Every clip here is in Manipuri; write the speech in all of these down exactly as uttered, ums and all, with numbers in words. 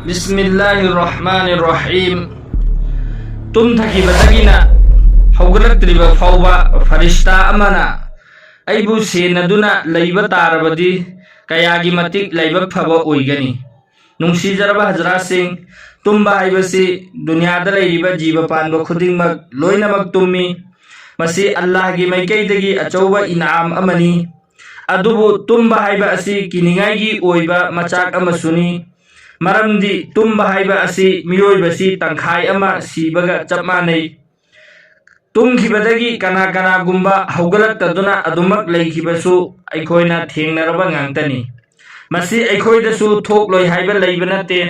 ꯕꯤꯁꯃꯤꯜꯂꯥꯍꯤꯔ ꯔꯍꯃꯥꯅꯤꯔ ꯔꯍꯤꯝ꯫ ꯇꯨꯝꯊꯈꯤꯕꯗꯒꯤꯅ ꯍꯧꯒꯠꯂꯛꯇ꯭ꯔꯤꯕ ꯐꯥꯎꯕ ꯐꯔꯤꯁꯇꯥ ꯑꯃꯅ ꯑꯩꯕꯨ ꯁꯦꯟꯅꯗꯨꯅ ꯂꯩꯕ ꯇꯥꯔꯕꯗꯤ ꯀꯌꯥꯒꯤ ꯃꯇꯤꯛ ꯂꯥꯏꯕꯛ ꯐꯕ ꯑꯣꯏꯒꯅꯤ꯫ ꯅꯨꯡꯁꯤꯖꯔꯕ ꯍꯖꯔꯥꯠꯁꯤꯡ, ꯇꯨꯝꯕ ꯍꯥꯏꯕꯁꯤ ꯗꯨꯅꯤꯌꯥꯗ ꯂꯩꯔꯤꯕ ꯖꯤꯕ ꯄꯥꯟꯕ ꯈꯨꯗꯤꯡꯃꯛ ꯂꯣꯏꯅꯃꯛ ꯇꯨꯝꯃꯤ꯫ ꯃꯁꯤ ꯑꯜꯂꯥꯍꯒꯤ ꯃꯥꯏꯀꯩꯗꯒꯤ ꯑꯆꯧꯕ ꯏꯅꯥꯝ ꯑꯃꯅꯤ꯫ ꯑꯗꯨꯕꯨ ꯇꯨꯝꯕ ꯍꯥꯏꯕ ꯑꯁꯤ ꯀꯤꯅꯤꯡꯉꯥꯏꯒꯤ ꯑꯣꯏꯕ ꯃꯆꯥꯛ ꯑꯃꯁꯨꯅꯤ꯫ ꯃꯔꯝꯗꯤ ꯇꯨꯝꯕ ꯍꯥꯏꯕ ꯑꯁꯤ ꯃꯤꯑꯣꯏꯕꯁꯤ ꯇꯪꯈꯥꯏ ꯑꯃ ꯁꯤꯕꯒ ꯆꯞ ꯃꯥꯟꯅꯩ꯫ ꯇꯨꯝꯈꯤꯕꯗꯒꯤ ꯀꯅꯥ ꯀꯅꯥꯒꯨꯝꯕ ꯍꯧꯒꯠꯂꯛꯇꯗꯨꯅ ꯑꯗꯨꯃꯛ ꯂꯩꯈꯤꯕꯁꯨ ꯑꯩꯈꯣꯏꯅ ꯊꯦꯡꯅꯔꯕ ꯉꯥꯛꯇꯅꯤ꯫ ꯃꯁꯤ ꯑꯩꯈꯣꯏꯗꯁꯨ ꯊꯣꯛꯂꯣꯏ ꯍꯥꯏꯕ ꯂꯩꯕ ꯅꯠꯇꯦ꯫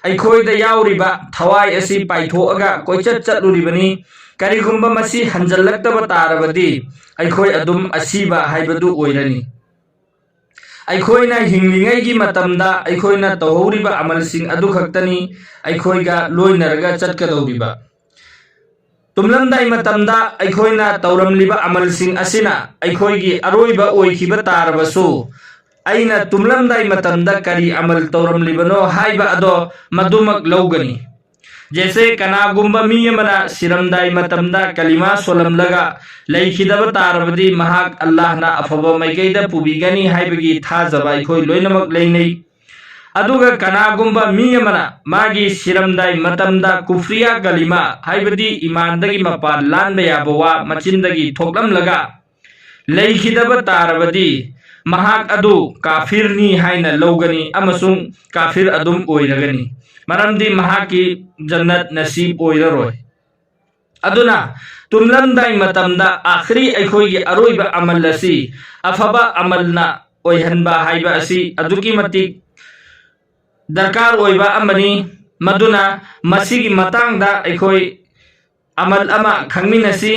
ꯑꯩꯈꯣꯏꯗ ꯌꯥꯎꯔꯤꯕ ꯊꯋꯥꯏ ꯑꯁꯤ ꯄꯥꯏꯊꯣꯛꯑꯒ ꯀꯣꯏꯆꯠ ꯆꯠꯂꯨꯔꯤꯕꯅꯤ꯫ ꯀꯔꯤꯒꯨꯝꯕ ꯃꯁꯤ ꯍꯟꯖꯜꯂꯛꯇꯕ ꯇꯥꯔꯕꯗꯤ ꯑꯩꯈꯣꯏ ꯑꯗꯨꯝ ꯑꯁꯤꯕ ꯍꯥꯏꯕꯗꯨ ꯑꯣꯏꯔꯅꯤ꯫ ꯑꯩꯈꯣꯏꯅ ꯍꯤꯡꯂꯤꯉꯩꯒꯤ ꯃꯇꯝꯗ ꯑꯩꯈꯣꯏꯅ ꯇꯧꯍꯧꯔꯤꯕ ꯑꯃꯜꯁꯤꯡ ꯑꯗꯨ ꯈꯛꯇꯅꯤ ꯑꯩꯈꯣꯏꯒ ꯂꯣꯏꯅꯔꯒ ꯆꯠꯀꯗꯧꯔꯤꯕ꯫ ꯇꯨꯝꯂꯝꯗꯥꯏ ꯃꯇꯝꯗ ꯑꯩꯈꯣꯏꯅ ꯇꯧꯔꯝꯂꯤꯕ ꯑꯃꯜꯁꯤꯡ ꯑꯁꯤꯅ ꯑꯩꯈꯣꯏꯒꯤ ꯑꯔꯣꯏꯕ ꯑꯣꯏꯈꯤꯕ ꯇꯥꯔꯕꯁꯨ, ꯑꯩꯅ ꯇꯨꯝꯂꯝꯗꯥꯏ ꯃꯇꯝꯗ ꯀꯔꯤ ꯑꯃꯜ ꯇꯧꯔꯝꯂꯤꯕꯅꯣ ꯍꯥꯏꯕ ꯑꯗꯣ ꯃꯗꯨꯃꯛ ꯂꯧꯒꯅꯤ꯫ ꯖꯦꯁꯦ, ꯀꯅꯥꯒꯨꯝꯕ ꯃꯤ ꯑꯃꯅ ꯁꯤꯔꯝꯗꯥꯏ ꯃꯇꯝꯗ ꯀꯂꯤꯃꯥ ꯁꯣꯜꯂꯝꯂꯒ ꯂꯩꯈꯤꯗꯕ ꯇꯥꯔꯕꯗꯤ ꯃꯍꯥꯛ ꯑꯜꯂꯥꯍꯅ ꯑꯐꯕ ꯃꯥꯏꯀꯩꯗ ꯄꯨꯕꯤꯒꯅꯤ ꯍꯥꯏꯕꯒꯤ ꯊꯥꯖꯕ ꯑꯩꯈꯣꯏ ꯂꯣꯏꯅꯃꯛ ꯂꯩꯅꯩ꯫ ꯑꯗꯨꯒ ꯀꯅꯥꯒꯨꯝꯕ ꯃꯤ ꯑꯃꯅ ꯃꯥꯒꯤ ꯁꯤꯔꯝꯗꯥꯏ ꯃꯇꯝꯗ ꯀꯨꯐ꯭ꯔꯤꯌꯥ ꯀꯂꯤꯃꯥ, ꯍꯥꯏꯕꯗꯤ ꯏꯃꯥꯟꯗꯒꯤ ꯃꯄꯥꯟ ꯂꯥꯟꯕ ꯌꯥꯕ ꯋꯥ ꯃꯆꯤꯟꯗꯒꯤ ꯊꯣꯛꯂꯝꯂꯒ ꯂꯩꯈꯤꯗꯕ ꯇꯥꯔꯕꯗꯤ ꯃꯍꯥꯛ ꯑꯗꯨ ꯀꯥꯐꯤꯔꯅꯤ ꯍꯥꯏꯅ ꯂꯧꯒꯅꯤ ꯑꯃꯁꯨꯡ ꯀꯥꯐꯤꯔ ꯑꯗꯨꯝ ꯑꯣꯏꯔꯒꯅꯤ, ꯃꯔꯝꯗꯤ ꯃꯍꯥꯛꯀꯤ ꯖꯟꯅꯠ ꯅꯁꯤꯕ ꯑꯣꯏꯔꯔꯣꯏ꯫ ꯑꯗꯨꯅ ꯇꯨꯝꯂꯝꯗꯥꯏ ꯃꯇꯝꯗ ꯑꯥꯈꯤꯔꯤ ꯑꯩꯈꯣꯏꯒꯤ ꯑꯔꯣꯏꯕ ꯑꯃꯜ ꯑꯁꯤ ꯑꯐꯕ ꯑꯃꯜꯅ ꯑꯣꯏꯍꯟꯕ ꯍꯥꯏꯕ ꯑꯁꯤ ꯑꯗꯨꯛꯀꯤ ꯃꯇꯤꯛ ꯗꯔꯀꯥꯔ ꯑꯣꯏꯕ ꯑꯃꯅꯤ꯫ ꯃꯗꯨꯅ ꯃꯁꯤꯒꯤ ꯃꯇꯥꯡꯗ ꯑꯩꯈꯣꯏ ꯑꯃꯜ ꯑꯃ ꯈꯪꯃꯤꯟꯅꯁꯤ꯫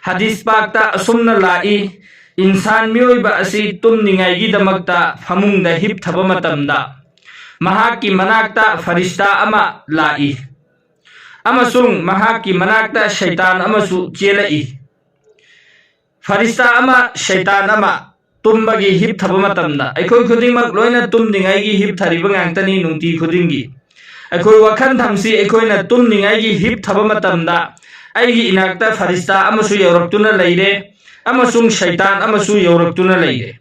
ꯍꯗꯤꯁ ꯄꯥꯛꯇ ꯑꯁꯨꯝꯅ ꯂꯥꯛꯏ, ꯏꯟꯁꯥꯟ ꯃꯤꯑꯣꯏꯕ ꯑꯁꯤ ꯇꯨꯝꯅꯤꯡꯉꯥꯏꯒꯤꯗꯃꯛꯇ ꯐꯃꯨꯡꯗ ꯍꯤꯞꯊꯕ ꯃꯇꯝꯗ ꯃꯍꯥꯛꯀꯤ ꯃꯅꯥꯛꯇ ꯐꯔꯤꯁꯇꯥ ꯑꯃ ꯂꯥꯛꯏ ꯑꯃꯁꯨꯡ ꯃꯍꯥꯛꯀꯤ ꯃꯅꯥꯛꯇ ꯁꯩꯇꯥꯟ ꯑꯃꯁꯨ ꯆꯦꯜꯂꯛꯏ꯫ ꯐꯔꯤꯁꯇꯥ ꯑꯃ, ꯁꯩꯇꯥꯟ ꯑꯃ ꯇꯨꯝꯕꯒꯤ ꯍꯤꯞꯊꯕ ꯃꯇꯝꯗ, ꯑꯩꯈꯣꯏ ꯈꯨꯗꯤꯡꯃꯛ ꯂꯣꯏꯅ ꯇꯨꯝꯗ꯭ꯔꯤꯉꯩꯒꯤ ꯍꯤꯞꯊꯔꯤꯕ ꯉꯥꯛꯇꯅꯤ ꯅꯨꯡꯇꯤ ꯈꯨꯗꯤꯡꯒꯤ꯫ ꯑꯩꯈꯣꯏ ꯋꯥꯈꯜ ꯊꯝꯁꯤ, ꯑꯩꯈꯣꯏꯅ ꯇꯨꯝꯅꯤꯡꯉꯥꯏꯒꯤ ꯍꯤꯞꯊꯕ ꯃꯇꯝꯗ ꯑꯩꯒꯤ ꯏꯅꯥꯛꯇ ꯐꯔꯤꯁꯇꯥ ꯑꯃꯁꯨ ꯌꯧꯔꯛꯇꯨꯅ ꯂꯩꯔꯦ, ꯑꯃꯁꯨꯡ ꯁꯩꯇꯥꯟ ꯑꯃꯁꯨ ꯌꯧꯔꯛꯇꯨꯅ ꯂꯩꯔꯦ꯫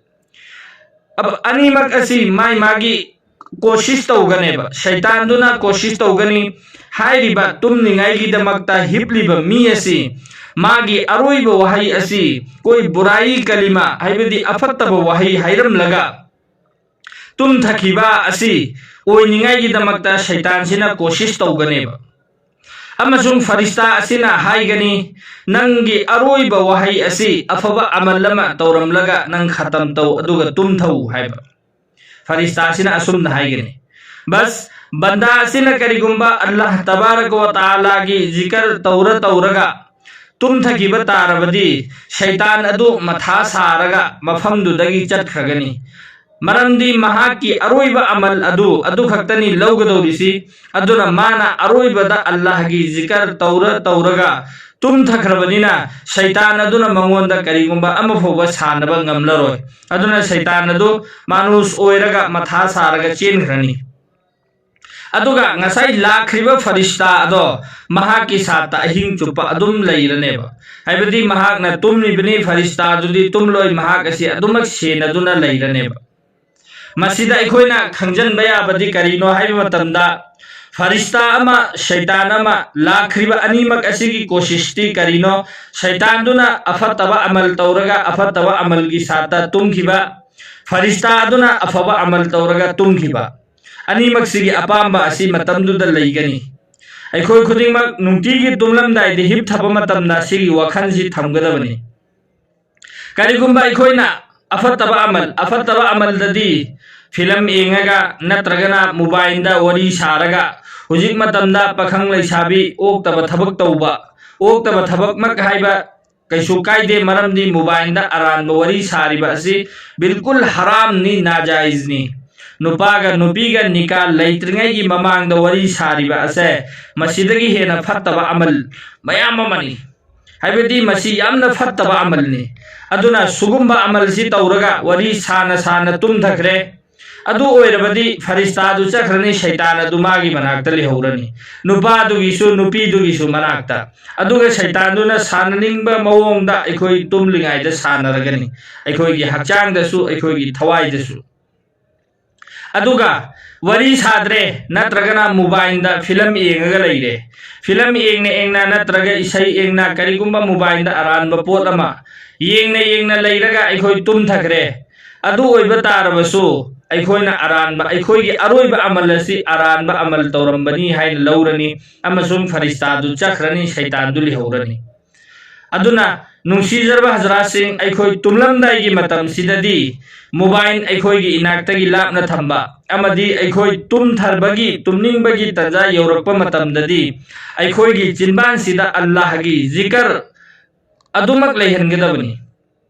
ꯑꯅꯤꯃꯛ ꯑꯁꯤ ꯃꯥꯏ ꯃꯥꯒꯤ ꯀꯣꯁꯤꯁ ꯇꯧꯒꯅꯦꯕ꯫ ꯁꯩꯇꯥꯟꯗꯨꯅ ꯀꯣꯁꯤꯁ ꯇꯧꯒꯅꯤ, ꯍꯥꯏꯔꯤꯕ ꯇꯨꯝꯅꯤꯡꯉꯥꯏꯒꯤꯗꯃꯛꯇ ꯍꯤꯞꯂꯤꯕ ꯃꯤ ꯑꯁꯤ ꯃꯥꯒꯤ ꯑꯔꯣꯏꯕ ꯋꯥꯍꯩ ꯑꯁꯤ ꯀꯣꯏ ꯕꯨꯔꯥꯏ ꯀꯂꯤꯃꯥ, ꯍꯥꯏꯕꯗꯤ ꯑꯐꯠꯇꯕ ꯋꯥꯍꯩ ꯍꯥꯏꯔꯝꯂꯒ ꯇꯨꯝꯊꯈꯤꯕ ꯑꯁꯤ ꯑꯣꯏꯅꯤꯡꯉꯥꯏꯒꯤꯗꯃꯛꯇ ꯁꯩꯇꯥꯟꯁꯤꯅ ꯀꯣꯁꯤꯁ ꯇꯧꯒꯅꯦꯕ꯫ ꯑꯃꯁꯨꯡ ꯐꯔꯤꯁꯇꯥ ꯑꯁꯤꯅ ꯍꯥꯏꯒꯅꯤ, "ꯅꯪꯒꯤ ꯑꯔꯣꯏꯕ ꯋꯥꯍꯩ ꯑꯁꯤ ꯑꯐꯕ ꯑꯃꯜ ꯑꯃ ꯇꯧꯔꯝꯂꯒ ꯅꯪ ꯈꯇꯝ ꯇꯧ, ꯑꯗꯨꯒ ꯇꯨꯝꯊꯧ" ꯍꯥꯏꯕ꯫ ꯐꯔꯤꯁꯇꯥ ꯑꯁꯤꯅ ꯑꯁꯨꯝꯅ ꯍꯥꯏꯒꯅꯤ, "ꯕꯁ, ꯕꯟꯗꯥ ꯑꯁꯤꯅ ꯀꯔꯤꯒꯨꯝꯕ ꯑꯜꯂꯥꯍ ꯇꯕꯥꯔꯛ ꯋꯥ ꯇꯥꯂꯥꯒꯤ ꯖꯤꯀꯔ ꯇꯧꯔ ꯇꯧꯔꯒ ꯇꯨꯝꯊꯈꯤꯕ ꯇꯥꯔꯕꯗꯤ, ꯁꯩꯇꯥꯟ ꯑꯗꯨ ꯃꯊꯥ ꯁꯥꯔꯒ ꯃꯐꯝꯗꯨꯗꯒꯤ ꯆꯠꯈ꯭ꯔꯒꯅꯤ꯫ ꯃꯔꯝꯗꯤ ꯃꯍꯥꯛꯀꯤ ꯑꯔꯣꯏꯕ ꯑꯃꯜ ꯑꯗꯨ ꯑꯗꯨ ꯈꯛꯇꯅꯤ ꯂꯧꯒꯗꯧꯔꯤꯁꯤ꯫ ꯑꯗꯨꯅ ꯃꯥꯅ ꯑꯔꯣꯏꯕꯗ ꯑꯜꯂꯥꯍꯒꯤ ꯖꯤꯀꯔ ꯇꯧꯔ ꯇꯧꯔꯒ ꯇꯨꯝꯊꯈ꯭ꯔꯕꯅꯤꯅ, ꯁꯩꯇꯥꯟ ꯑꯗꯨꯅ ꯃꯉꯣꯟꯗ ꯀꯔꯤꯒꯨꯝꯕ ꯑꯃ ꯐꯥꯎꯕ ꯁꯥꯟꯅꯕ ꯉꯝꯂꯔꯣꯏ꯫ ꯑꯗꯨꯅ ꯁꯩꯇꯥꯟ ꯑꯗꯨ ꯃꯥꯅꯨꯁ ꯑꯣꯏꯔꯒ ꯃꯊꯥ ꯁꯥꯔꯒ ꯆꯦꯟꯈ꯭ꯔꯅꯤ꯫ ꯑꯗꯨꯒ ꯉꯁꯥꯏ ꯂꯥꯛꯈ꯭ꯔꯤꯕ ꯐꯔꯤꯁꯇꯥ ꯑꯗꯣ ꯃꯍꯥꯛꯀꯤ ꯁꯥꯠꯇ ꯑꯍꯤꯡ ꯆꯨꯞꯄ ꯑꯗꯨꯝ ꯂꯩꯔꯅꯦꯕ꯫ ꯍꯥꯏꯕꯗꯤ ꯃꯍꯥꯛꯅ ꯇꯨꯝꯂꯤꯕꯅꯤ, ꯐꯔꯤꯁꯇꯥꯗꯨꯗꯤ ꯇꯨꯝꯂꯣꯏ, ꯃꯍꯥꯛ ꯑꯁꯤ ꯑꯗꯨꯃꯛ ꯁꯦꯟꯅꯗꯨꯅ ꯂꯩꯔꯅꯦꯕ꯫ ꯃꯁꯤꯗ ꯑꯩꯈꯣꯏꯅ ꯈꯪꯖꯤꯟꯕ ꯌꯥꯕꯗꯤ ꯀꯔꯤꯅꯣ ꯍꯥꯏꯕ ꯃꯇꯝꯗ, ꯐꯔꯤꯁꯇꯥ ꯑꯃ, ꯁꯩꯇꯥꯟ ꯑꯃ, ꯂꯥꯛꯈ꯭ꯔꯤꯕ ꯑꯅꯤꯃꯛ ꯑꯁꯤꯒꯤ ꯀꯣꯁꯤꯁꯇꯤ ꯀꯔꯤꯅꯣ? ꯁꯩꯇꯥꯟꯗꯨꯅ ꯑꯐꯠꯇꯕ ꯑꯃꯜ ꯇꯧꯔꯒ ꯑꯐꯠꯇꯕ ꯑꯃꯜꯒꯤ ꯁꯥꯠꯇ ꯇꯨꯝꯈꯤꯕ, ꯐꯔꯤꯁꯇꯥ ꯑꯗꯨꯅ ꯑꯐꯕ ꯑꯃꯜ ꯇꯧꯔꯒ ꯇꯨꯝꯈꯤꯕ꯫ ꯑꯅꯤꯃꯛꯁꯤꯒꯤ ꯑꯄꯥꯝꯕ ꯑꯁꯤ ꯃꯇꯝꯗꯨꯗ ꯂꯩꯒꯅꯤ꯫ ꯑꯩꯈꯣꯏ ꯈꯨꯗꯤꯡꯃꯛ ꯅꯨꯡꯇꯤꯒꯤ ꯇꯨꯝꯂꯝꯗꯥꯏꯗ ꯍꯤꯞꯊꯕ ꯃꯇꯝꯗ ꯁꯤꯒꯤ ꯋꯥꯈꯜꯁꯤ ꯊꯝꯒꯗꯕꯅꯤ꯫ ꯀꯔꯤꯒꯨꯝꯕ ꯑꯩꯈꯣꯏꯅ ꯑꯐꯠꯇꯕ ꯑꯃꯜ, ꯑꯐꯠꯇꯕ ꯑꯃꯜꯗꯗꯤ ꯐꯤꯂꯝ ꯌꯦꯡꯉꯒ ꯅꯠꯇ꯭ꯔꯒꯅ ꯃꯣꯕꯥꯏꯜꯗ ꯋꯥꯔꯤ ꯁꯥꯔꯒ, ꯍꯧꯖꯤꯛ ꯃꯇꯝꯗ ꯄꯥꯈꯪ ꯂꯩꯁꯥꯕꯤ ꯑꯣꯛꯇꯕ ꯊꯕꯛ ꯇꯧꯕ, ꯑꯣꯛꯇꯕ ꯊꯕꯛꯃꯛ ꯍꯥꯏꯕ ꯀꯩꯁꯨ ꯀꯥꯏꯗꯦ, ꯃꯔꯝꯗꯤ ꯃꯣꯕꯥꯏꯜꯗ ꯑꯔꯥꯟꯕ ꯋꯥꯔꯤ ꯁꯥꯔꯤꯕ ꯑꯁꯤ ꯕꯤꯜꯀꯨꯜ ꯍꯔꯥꯝꯅꯤ, ꯅꯥꯖꯥꯏꯖꯅꯤ꯫ ꯅꯨꯄꯥꯒ ꯅꯨꯄꯤꯒ ꯅꯤꯀꯥ ꯂꯩꯇ꯭ꯔꯤꯉꯩꯒꯤ ꯃꯃꯥꯡꯗ ꯋꯥꯔꯤ ꯁꯥꯔꯤꯕ ꯑꯁꯦ ꯃꯁꯤꯗꯒꯤ ꯍꯦꯟꯅ ꯐꯠꯇꯕ ꯑꯃꯜ ꯃꯌꯥꯝ ꯑꯃꯅꯤ꯫ ꯍꯥꯏꯕꯗꯤ ꯃꯁꯤ ꯌꯥꯝꯅ ꯐꯠꯇꯕ ꯑꯃꯜꯅꯤ꯫ ꯑꯗꯨꯅ ꯁꯨꯒꯨꯝꯕ ꯑꯃꯜꯁꯤ ꯇꯧꯔꯒ ꯋꯥꯔꯤ ꯁꯥꯅ ꯁꯥꯅ ꯇꯨꯝꯊꯈ꯭ꯔꯦ꯫ ꯑꯗꯨ ꯑꯣꯏꯔꯕꯗꯤ ꯐꯔꯤꯁꯇꯥꯗꯨ ꯆꯠꯈ꯭ꯔꯅꯤ, ꯁꯩꯇꯥꯟ ꯑꯗꯨ ꯃꯥꯒꯤ ꯃꯅꯥꯛꯇ ꯂꯩꯍꯧꯔꯅꯤ, ꯅꯨꯄꯥꯗꯨꯒꯤꯁꯨ ꯅꯨꯄꯤꯗꯨꯒꯤꯁꯨ ꯃꯅꯥꯛꯇ꯫ ꯑꯗꯨꯒ ꯁꯩꯇꯥꯟꯗꯨꯅ ꯁꯥꯟꯅꯅꯤꯡꯕ ꯃꯑꯣꯡꯗ ꯑꯩꯈꯣꯏ ꯇꯨꯝꯂꯤꯉꯩꯗ ꯁꯥꯟꯅꯔꯒꯅꯤ, ꯑꯩꯈꯣꯏꯒꯤ ꯍꯛꯆꯥꯡꯗꯁꯨ, ꯑꯩꯈꯣꯏꯒꯤ ꯊꯋꯥꯏꯗꯁꯨ꯫ ꯑꯗꯨꯒ ꯋꯥꯔꯤ ꯁꯥꯗ꯭ꯔꯦ, ꯅꯠꯇ꯭ꯔꯒꯅ ꯃꯣꯕꯥꯏꯜꯗ ꯐꯤꯂꯝ ꯌꯦꯡꯉꯒ ꯂꯩꯔꯦ꯫ ꯐꯤꯂꯝ ꯌꯦꯡꯅ ꯌꯦꯡꯅ ꯅꯠꯇ꯭ꯔꯒ ꯏꯁꯩ ꯌꯦꯡꯅ ꯀꯔꯤꯒꯨꯝꯕ ꯃꯣꯕꯥꯏꯜꯗ ꯑꯔꯥꯟꯕ ꯄꯣꯠ ꯑꯃ ꯌꯦꯡꯅ ꯌꯦꯡꯅ ꯂꯩꯔꯒ ꯑꯩꯈꯣꯏ ꯇꯨꯝꯊꯈ꯭ꯔꯦ꯫ ꯑꯗꯨ ꯑꯣꯏꯕ ꯇꯥꯔꯕꯁꯨ ꯑꯩꯈꯣꯏꯅ ꯑꯔꯥꯟꯕ, ꯑꯩꯈꯣꯏꯒꯤ ꯑꯔꯣꯏꯕ ꯑꯃꯜ ꯑꯁꯤ ꯑꯔꯥꯟꯕ ꯑꯃꯜ ꯇꯧꯔꯝꯕꯅꯤ ꯍꯥꯏꯅ ꯂꯧꯔꯅꯤ, ꯑꯃꯁꯨꯡ ꯐꯔꯤꯁꯇꯥꯗꯨ ꯆꯠꯈ꯭ꯔꯅꯤ, ꯁꯩꯇꯥꯟꯗꯨ ꯂꯩꯍꯧꯔꯅꯤ꯫ ꯑꯗꯨꯅ ꯅꯨꯡꯁꯤꯖꯔꯕ ꯍꯖꯔꯥꯠꯁꯤꯡ, ꯑꯩꯈꯣꯏ ꯇꯨꯝꯂꯝꯗꯥꯏꯒꯤ ꯃꯇꯝꯁꯤꯗꯗꯤ ꯃꯣꯕꯥꯏꯜ ꯑꯩꯈꯣꯏꯒꯤ ꯏꯅꯥꯛꯇꯒꯤ ꯂꯥꯞꯅ ꯊꯝꯕ ꯑꯃꯗꯤ ꯑꯩꯈꯣꯏ ꯇꯨꯝꯊꯕꯒꯤ, ꯇꯨꯝꯅꯤꯡꯕꯒꯤ ꯇꯟꯖꯥ ꯌꯧꯔꯛꯄ ꯃꯇꯝꯗꯗꯤ ꯑꯩꯈꯣꯏꯒꯤ ꯆꯤꯟꯕꯥꯟꯁꯤꯗ ꯑꯜꯂꯥꯍꯒꯤ ꯖꯤꯀꯔ ꯑꯗꯨꯃꯛ ꯂꯩꯍꯟꯒꯗꯕꯅꯤ꯫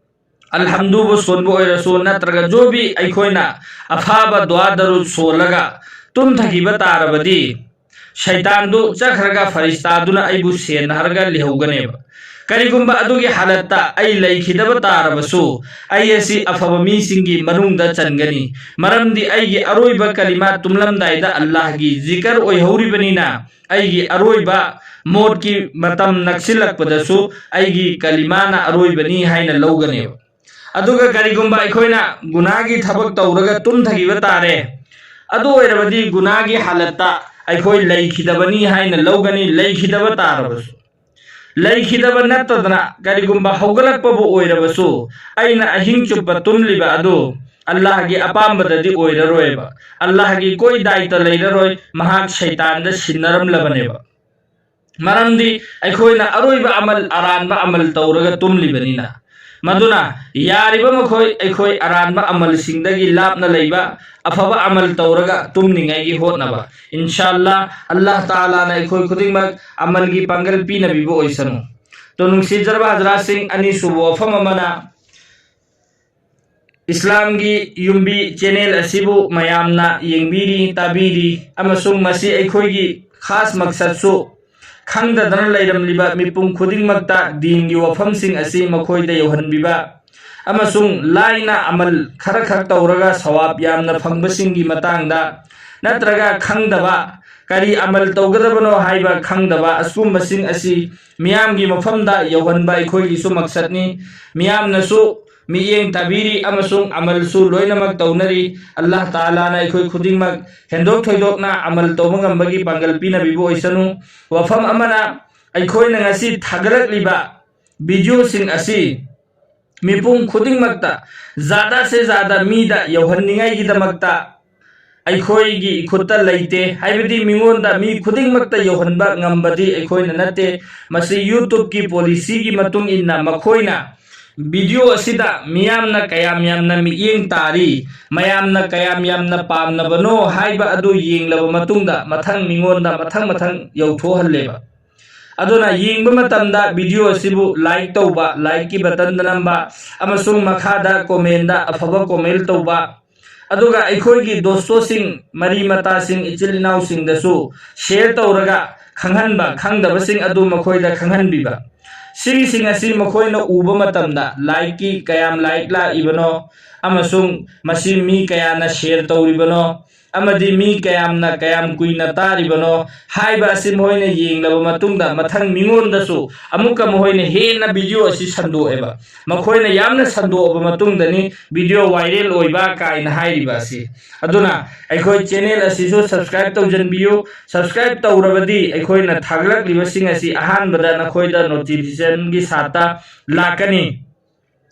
ꯑꯜꯍꯝꯗꯨꯕꯨ ꯁꯣꯟꯕ ꯑꯣꯏꯔꯁꯨ ꯅꯠꯇ꯭ꯔꯒ ꯖꯣꯕꯤ ꯑꯩꯈꯣꯏꯅ ꯑꯐꯥꯕ ꯗꯨꯋꯥ ꯗꯔꯨꯗ ꯁꯣꯜꯂꯒ ꯇꯨꯝꯊꯈꯤꯕ ꯇꯥꯔꯕꯗꯤ ꯁꯩꯇꯥꯟꯗꯨ ꯆꯠꯈ꯭ꯔꯒ ꯐꯔꯤꯁꯇꯥꯗꯨꯅ ꯑꯩꯕꯨ ꯁꯦꯟꯅꯍꯔꯒ ꯂꯩꯍꯧꯒꯅꯦꯕ꯫ ꯀꯔꯤꯒꯨꯝꯕ ꯑꯗꯨꯒꯤ ꯍꯥꯂꯠꯇ ꯑꯩ ꯂꯩꯈꯤꯗꯕ ꯇꯥꯔꯕꯁꯨ ꯑꯩ ꯑꯁꯤ ꯑꯐꯕ ꯃꯤꯁꯤꯡꯒꯤ ꯃꯅꯨꯡꯗ ꯆꯟꯒꯅꯤ, ꯃꯔꯝꯗꯤ ꯑꯩꯒꯤ ꯑꯔꯣꯏꯕ ꯀꯂꯤꯃꯥ ꯇꯨꯝꯂꯝꯗꯥꯏꯗ ꯑꯜꯂꯥꯍꯒꯤ ꯖꯤꯀꯔ ꯑꯣꯏꯍꯧꯔꯤꯕꯅꯤꯅ꯫ ꯑꯩꯒꯤ ꯑꯔꯣꯏꯕ ꯃꯣꯠꯀꯤ ꯃꯇꯝ ꯅꯛꯁꯤꯜꯂꯛꯄꯗꯁꯨ ꯑꯩꯒꯤ ꯀꯂꯤꯃꯥꯅ ꯑꯔꯣꯏꯕꯅꯤ ꯍꯥꯏꯅ ꯂꯧꯒꯅꯦꯕ꯫ ꯑꯗꯨꯒ ꯀꯔꯤꯒꯨꯝꯕ ꯑꯩꯈꯣꯏꯅ ꯒꯨꯅꯥꯒꯤ ꯊꯕꯛ ꯇꯧꯔꯒ ꯇꯨꯝꯊꯈꯤꯕ ꯇꯥꯔꯦ, ꯑꯗꯨ ꯑꯣꯏꯔꯕꯗꯤ ꯒꯨꯅꯥꯒꯤ ꯍꯥꯂꯠꯇ ꯑꯩꯈꯣꯏ ꯂꯩꯈꯤꯗꯕꯅꯤ ꯍꯥꯏꯅ ꯂꯧꯒꯅꯤ, ꯂꯩꯈꯤꯗꯕ ꯇꯥꯔꯕꯁꯨ꯫ ꯂꯩꯈꯤꯗꯕ ꯅꯠꯇꯗꯅ ꯀꯔꯤꯒꯨꯝꯕ ꯍꯧꯒꯠꯂꯛꯄꯕꯨ ꯑꯣꯏꯔꯕꯁꯨ, ꯑꯩꯅ ꯑꯍꯤꯡ ꯆꯨꯞꯄ ꯇꯨꯝꯂꯤꯕ ꯑꯗꯨ ꯑꯜꯂꯥꯍꯒꯤ ꯑꯄꯥꯝꯕꯗꯗꯤ ꯑꯣꯏꯔꯔꯣꯏꯕ꯫ ꯑꯜꯂꯥꯍꯒꯤ ꯀꯣꯏ ꯗꯥꯏꯇ ꯂꯩꯔꯔꯣꯏ, ꯃꯍꯥꯛ ꯁꯩꯇꯥꯟꯗ ꯁꯤꯟꯅꯔꯝꯂꯕꯅꯦꯕ꯫ ꯃꯔꯝꯗꯤ ꯑꯩꯈꯣꯏꯅ ꯑꯔꯣꯏꯕ ꯑꯃꯜ, ꯑꯔꯥꯟꯕ ꯑꯃꯜ ꯇꯧꯔꯒ ꯇꯨꯝꯂꯤꯕꯅꯤꯅ꯫ ꯃꯗꯨꯅ ꯌꯥꯔꯤꯕ ꯃꯈꯩ ꯑꯩꯈꯣꯏ ꯑꯔꯥꯟꯕ ꯑꯃꯜꯁꯤꯡꯗꯒꯤ ꯂꯥꯞꯅ ꯂꯩꯕ, ꯑꯐꯕ ꯑꯃꯜ ꯇꯧꯔꯒ ꯇꯨꯝꯅꯤꯡꯉꯥꯏꯒꯤ ꯍꯣꯠꯅꯕ꯫ ꯏꯟꯁꯥꯜꯂꯥ, ꯑꯜꯂꯥꯍ ꯇꯥꯂꯥꯅ ꯑꯩꯈꯣꯏ ꯈꯨꯗꯤꯡꯃꯛ ꯑꯃꯜꯒꯤ ꯄꯥꯡꯒꯜ ꯄꯤꯅꯕꯤꯕ ꯑꯣꯏꯁꯅꯨ꯫ ꯇꯣ, ꯅꯨꯡꯁꯤꯖꯔꯕ ꯍꯖꯔꯥꯠꯁꯤꯡ, ꯑꯅꯤꯁꯨꯕ ꯋꯥꯐꯝ ꯑꯃꯅ, ꯏꯁꯂꯥꯝꯒꯤ ꯌꯨꯝꯕꯤ ꯆꯦꯅꯦꯜ ꯑꯁꯤꯕꯨ ꯃꯌꯥꯝꯅ ꯌꯦꯡꯕꯤꯔꯤ, ꯇꯥꯕꯤꯔꯤ, ꯑꯃꯁꯨꯡ ꯃꯁꯤ ꯑꯩꯈꯣꯏꯒꯤ ꯈꯥꯁ ꯃꯛꯁꯠꯁꯨ ꯈꯪꯗꯗꯅ ꯂꯩꯔꯝꯂꯤꯕ ꯃꯤꯄꯨꯝ ꯈꯨꯗꯤꯡꯃꯛꯇ ꯗꯤꯟꯒꯤ ꯋꯥꯐꯝꯁꯤꯡ ꯑꯁꯤ ꯃꯈꯣꯏꯗ ꯌꯧꯍꯟꯕꯤꯕ, ꯑꯃꯁꯨꯡ ꯂꯥꯏꯅ ꯑꯃꯜ ꯈꯔꯈꯛ ꯇꯧꯔꯒ ꯁꯋꯥꯕ ꯌꯥꯝꯅ ꯐꯪꯕꯁꯤꯡꯒꯤ ꯃꯇꯥꯡꯗ, ꯅꯠꯇ꯭ꯔꯒ ꯈꯪꯗꯕ, ꯀꯔꯤ ꯑꯃꯜ ꯇꯧꯒꯗꯕꯅꯣ ꯍꯥꯏꯕ ꯈꯪꯗꯕ, ꯑꯁꯤꯒꯨꯝꯕꯁꯤꯡ ꯑꯁꯤ ꯃꯤꯌꯥꯝꯒꯤ ꯃꯐꯝꯗ ꯌꯧꯍꯟꯕ ꯑꯩꯈꯣꯏꯒꯤꯁꯨ ꯃꯛꯁꯠꯅꯤ꯫ ꯃꯤꯌꯥꯝꯅꯁꯨ ꯃꯤꯠꯌꯦꯡ ꯇꯥꯕꯤꯔꯤ ꯑꯃꯁꯨꯡ ꯑꯃꯜꯁꯨ ꯂꯣꯏꯅꯃꯛ ꯇꯧꯅꯔꯤ꯫ ꯑꯜꯂꯥꯍ ꯇꯥꯂꯥꯅ ꯑꯩꯈꯣꯏ ꯈꯨꯗꯤꯡꯃꯛ ꯍꯦꯟꯗꯣꯛ ꯊꯣꯏꯗꯣꯛꯅ ꯑꯃꯜ ꯇꯧꯕ ꯉꯝꯕꯒꯤ ꯄꯥꯡꯒꯜ ꯄꯤꯅꯕꯤꯕ ꯑꯣꯏꯁꯅꯨ꯫ ꯋꯥꯐꯝ ꯑꯃꯅ, ꯑꯩꯈꯣꯏꯅ ꯉꯁꯤ ꯊꯥꯒꯠꯂꯛꯂꯤꯕ ꯚꯤꯗꯤꯑꯣꯁꯤꯡ ꯑꯁꯤ ꯃꯤꯄꯨꯝ ꯈꯨꯗꯤꯡꯃꯛꯇ, ꯖꯥꯗꯥ ꯁꯦ ꯖꯥꯗꯥ ꯃꯤꯗ ꯌꯧꯍꯟꯅꯤꯡꯉꯥꯏꯒꯤꯗꯃꯛꯇ ꯑꯩꯈꯣꯏꯒꯤ ꯏꯈꯨꯠꯇ ꯂꯩꯇꯦ, ꯍꯥꯏꯕꯗꯤ ꯃꯤꯉꯣꯟꯗ, ꯃꯤ ꯈꯨꯗꯤꯡꯃꯛꯇ ꯌꯧꯍꯟꯕ ꯉꯝꯕꯗꯤ ꯑꯩꯈꯣꯏꯅ ꯅꯠꯇꯦ꯫ ꯃꯁꯤ YouTubeꯀꯤ policyꯒꯤ ꯃꯇꯨꯡ ꯏꯟꯅ ꯃꯈꯣꯏꯅ ꯚꯤꯗꯤꯑꯣ ꯑꯁꯤꯗ ꯃꯤꯌꯥꯝꯅ ꯀꯌꯥꯝ ꯌꯥꯝꯅ ꯃꯤꯠꯌꯦꯡ ꯇꯥꯔꯤ, ꯃꯌꯥꯝꯅ ꯀꯌꯥꯝ ꯌꯥꯝꯅ ꯄꯥꯝꯅꯕꯅꯣ ꯍꯥꯏꯕ ꯑꯗꯨ ꯌꯦꯡꯂꯕ ꯃꯇꯨꯡꯗ ꯃꯊꯪ ꯃꯤꯉꯣꯟꯗ ꯃꯊꯪ ꯃꯊꯪ ꯌꯧꯊꯣꯛꯍꯜꯂꯦꯕ꯫ ꯑꯗꯨꯅ ꯌꯦꯡꯕ ꯃꯇꯝꯗ ꯚꯤꯗꯤꯑꯣ ꯑꯁꯤꯕꯨ like ꯇꯧꯕ, likeꯀꯤ buttonꯗ ꯅꯝꯕ, ꯑꯃꯁꯨꯡ ꯃꯈꯥꯗ commentꯗ ꯑꯐꯕ comment ꯇꯧꯕ, ꯑꯗꯨꯒ ꯑꯩꯈꯣꯏꯒꯤ ꯗꯣꯁꯇꯣꯁꯤꯡ, ꯃꯔꯤ ꯃꯇꯥꯁꯤꯡ, ꯏꯆꯤꯜ ꯏꯅꯥꯎꯁꯤꯡꯗꯁꯨ share ꯇꯧꯔꯒ ꯈꯪꯍꯟꯕ, ꯈꯪꯗꯕꯁꯤꯡ ꯑꯗꯨ ꯃꯈꯣꯏꯗ ꯈꯪꯍꯟꯕꯤꯕ꯫ ꯁꯤꯒꯤꯁꯤꯡ ꯑꯁꯤ ꯃꯈꯣꯏꯅ ꯎꯕ ꯃꯇꯝꯗ likeꯀꯤ ꯀꯌꯥꯝ like ꯂꯥꯛꯏꯕꯅꯣ ꯑꯃꯁꯨꯡ ꯃꯁꯤ ꯃꯤ ꯀꯌꯥꯅ share ꯇꯧꯔꯤꯕꯅꯣ, ꯑꯃꯗꯤ ꯃꯤ ꯀꯌꯥꯝꯅ ꯀꯌꯥꯝ ꯀꯨꯏꯅ ꯇꯥꯔꯤꯕꯅꯣ ꯍꯥꯏꯕ ꯑꯁꯤ ꯃꯈꯣꯏꯅ ꯌꯦꯡꯂꯕ ꯃꯇꯨꯡꯗ ꯃꯊꯪ ꯃꯤꯉꯣꯟꯗꯁꯨ ꯑꯃꯨꯛꯀ ꯃꯈꯣꯏꯅ ꯍꯦꯟꯅ ꯚꯤꯗꯤꯑꯣ ꯑꯁꯤ ꯁꯟꯗꯣꯛꯑꯦꯕ꯫ ꯃꯈꯣꯏꯅ ꯌꯥꯝꯅ ꯁꯟꯗꯣꯛꯑꯕ ꯃꯇꯨꯡꯗꯅꯤ ꯚꯤꯗꯤꯑꯣ viral ꯑꯣꯏꯕ ꯀꯥꯏꯅ ꯍꯥꯏꯔꯤꯕ ꯑꯁꯤ꯫ ꯑꯗꯨꯅ ꯑꯩꯈꯣꯏ channel ꯑꯁꯤꯁꯨ subscribe ꯇꯧꯖꯟꯕꯤꯌꯨ꯫ Subscribe ꯇꯧꯔꯕꯗꯤ ꯑꯩꯈꯣꯏꯅ ꯊꯥꯒꯠꯂꯛꯂꯤꯕꯁꯤꯡ ꯑꯁꯤ ꯑꯍꯥꯟꯕꯗ ꯅꯈꯣꯏꯗ notificationꯒꯤ ꯁꯥꯠꯇ ꯂꯥꯛꯀꯅꯤ꯫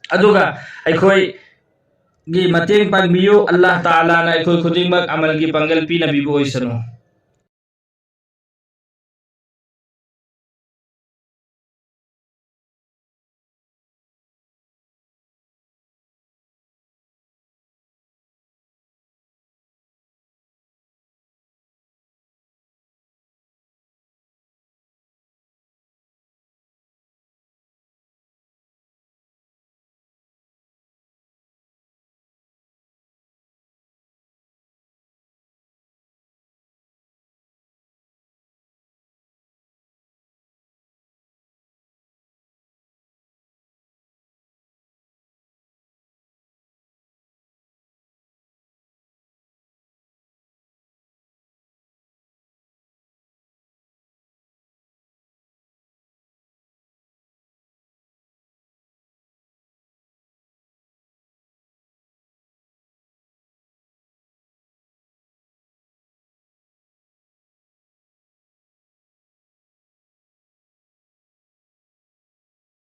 ꯑꯗꯨꯒ ꯑꯩꯈꯣꯏꯒꯤ ꯃꯇꯦꯡ ꯄꯥꯡꯕꯤꯌꯨ꯫ ꯑꯜꯂꯥꯍ ꯇꯥꯂꯥꯅ ꯑꯩꯈꯣꯏ ꯈꯨꯗꯤꯡꯃꯛ ꯑꯃꯜꯒꯤ ꯄꯥꯡꯒꯜ ꯄꯤꯅꯕꯤꯕ ꯑꯣꯏꯁꯅꯨ꯫